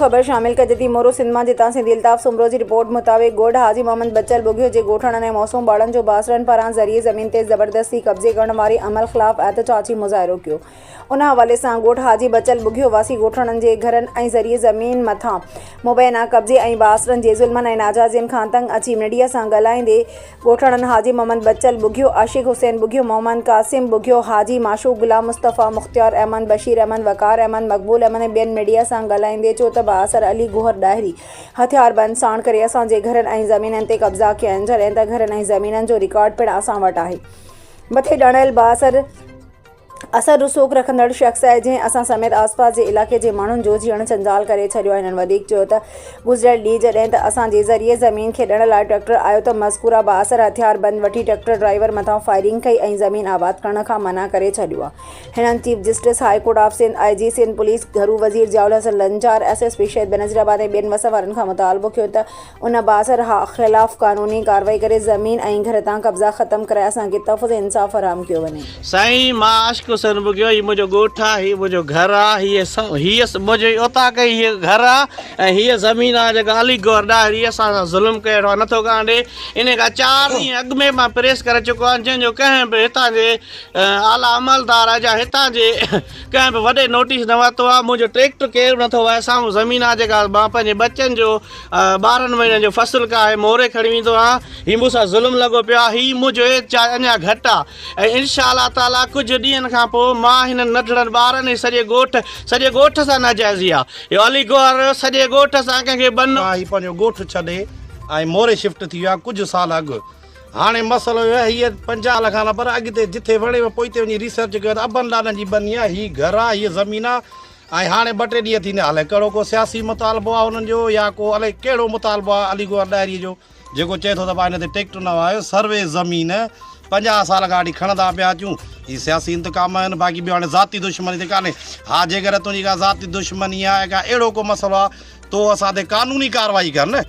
خبر شامل ڪجي ٿي مورو سنڌ مان جتان سنڌي الطاف سومرو جي رپورٽ مطابق ڳوٺ حاجي محمد بچل ٻگهيو جي ڳوٺاڻن ۽ موسوم ٻارڙن جو بااثرن پاران ذريعي زمين تي زبردستي قبضي ڪرڻ واري عمل خلاف احتجاجي مظاهرو ڪيو ان حوالي سان ڳوٺ حاجي بچل ٻگهيو واسي ڳوٺاڻن جي گهرن ۽ ذريعي زمين مٿان مبينا قبضي ۽ بااثرن جي ظلمن ۽ ناجائزين کان تنگ اچي ميڊيا سان ڳالهائيندي ڳوٺاڻن حاجي محمد بچل ٻگهيو، عاشق حسين ٻگهيو، محمد قاسم ٻگهيو، حاجي معشوق، غلام مصطفيٰ، مختيار احمد، بشير احمد، وقار احمد، مقبول احمد ۽ ٻين ميڊيا سان ڳالهائيندي چيو ته بااثر علي گوهر ڏاهري هٿياربند ساڻ ڪري اسان جي گهرن ۽ زمينن تي قبضا ڪيا آهن جڏهن ته گهرن ۽ زمينن جو رڪارڊ پڻ اسان وٽ آهي مٿي ڄاڻايل بااثر اثر رسوخ رکندڙ شخص آهي جنهن اسان سميت آس پاس جي علائقي جي ماڻهن جو جيئڻ جنجال ڪري ڇڏيو آهي هنن وڌيڪ چيو ته گذريل ڏينهن جڏهن ته اسان جي ذريعي زمين کي ڏيڻ لاء ٽريڪٽر آيو ته مذڪوره بااثر هٿيار بند وٺي ٽريڪٽر ڊرائيور مٿان فائرنگ ڪئي ۽ زمين آباد ڪرڻ کان منع ڪري ڇڏيو آهي هنن chief justice high court of Sindh I G Sindh police گهرو وزير Zia ul Hassan Lanjar S S P Shaheed Benazirabad ۽ ٻين وس وارن کان مطالبو ڪيو ته ان بااثر خلاف قانوني ڪارروائي ڪري زمين ۽ گهر تان قبضا ختم ڪرائي اسان کي تحفظ ۽ انصاف فراهم ڪيو وڃي. سائين مان عاشق حسين ٻگهيو هي منهنجو ڳوٺ آ هي منهنجو گهر آ هي هي منهنجي اوطاق ۽ هي گهر آ ۽ هي زمين آ جيڪا علي گوهر ڏاهري اسان سان ظلم ڪيو ويٺو آ نٿو ڪرڻ ڏي انهي کان چار ڏينهن اڳ ۾ مان پريس ڪري چڪو آهيان جنهن جو ڪنهن به هتان جي اعليٰ عملدار يا هتان جي ڪنهن به وڏي نوٽيس نه ورتو آ منهنجو ٽريڪٽر ڪير به نٿو وهائي سامهون زمين آ جيڪا مان پنهنجي ٻچن جو ٻارهن مهينن جو فصل ڪاهي موري کڻي ويندو آهيان هي مون سان ظلم لڳو پيو آهي هي منهنجو احتجاج اڃا گهٽ آهي ۽ انشاء الله تعالي ڪجهه ڏينهن کان پوء مان هنن ننڍڙن ٻارن ۽ سڄي ڳوٺ سڄي ڳوٺ سان ناجائزي آهي اهو علي گوهر سڄي ڳوٺ سان ڪنهن کي ٻن هي پنهنجو ڳوٺ ڇڏي ۽ موري شفٽ ٿي ويو آهي ڪجهه سال اڳ هاڻي مسئلو اهو آهي هيء 50 لکان نه پر اڳتي جٿي وڻي پوئتي وڃي ريسرچ ڪيو ته ابن ڏاڏن جي ٻني آهي هي گهر آهي هيء زمين آهي ۽ هاڻي ٻه ٽي ڏينهن ٿيندا الائي ڪهڙو ڪو سياسي مطالبو آهي انهن جو يا ڪو الائي ڪهڙو مطالبو آهي علي گوهر ڏاهري جو جيڪو چئي ٿو ته ڀاء هن تي ٽيڪٽر نه آيو سروي زمين 50 سال کان وٺي کڻندا پيا اچون هي سياسي انتقام آهن باقي ٻيو هاڻي ذاتي دشمني ته ڪانهي ها جيڪڏهن تنهنجي ڪا ذاتي دشمني آهي ڪا اهڙو ڪو مسئلو آهي تو اسان تي قانوني ڪارروائي ڪر نه.